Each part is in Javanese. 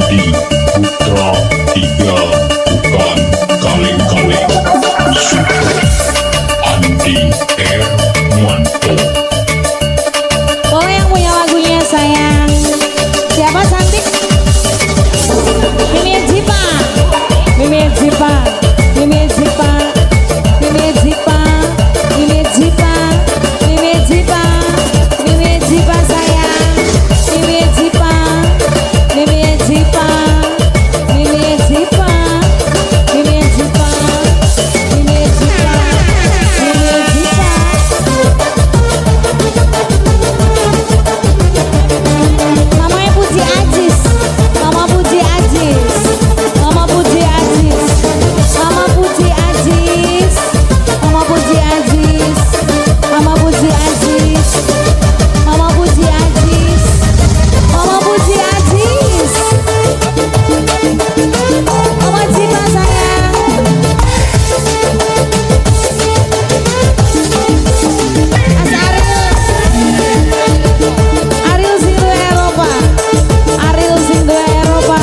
Andi Putra 3 bukan kaleng-kaleng. Super Andi Ermanto. Boleh yang punya lagunya sayang. Siapa cantik? Mimi Jipa. Mimi Jipa. Mimi Jipa. Mimi Jipa. Mimi Jipa. Mimi Jipa. Mimi Jipa sayang. Mimi Jipa. Mimi Jipa. Mimi Jipa. Mimi Jipa. Mimi Jipa. Mimi Jipa. Mamanya Puji Ajis, Mama Puji Ajis, Mama Puji Ajis, Mama Puji Ajis, Mama Puji Ajis, Mama Puji Ajis, Mama Puji Ajis, Mama Puji Ajis, Mama Jipa sayang. Mas Ariel, Ariel sing duwe Eropa. Ariel sing duwe Eropa.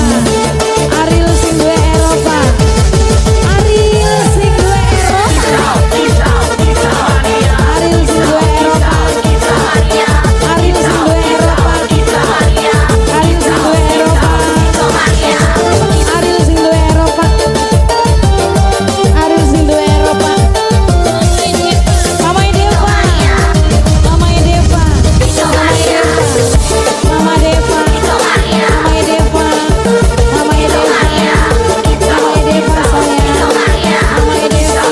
Ariel sing duwe Eropa. Ariel sing duwe Eropa. Ariel sing duwe Eropa. Ariel sing duwe Eropa. Ariel sing duwe Eropa. Ariel sing duwe Eropa. Ariel sing duwe Eropa. Mama Deva. Mama Deva. Mama Deva. Mama Deva. Mama Deva. Mama Deva. Mama Deva sayang. Mama Deva. Mama Deva.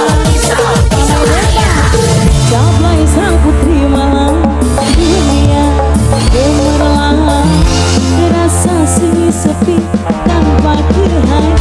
Caplai sang putri malam dunia gemerlap, terasa sunyi sepi tanpa kehadiran.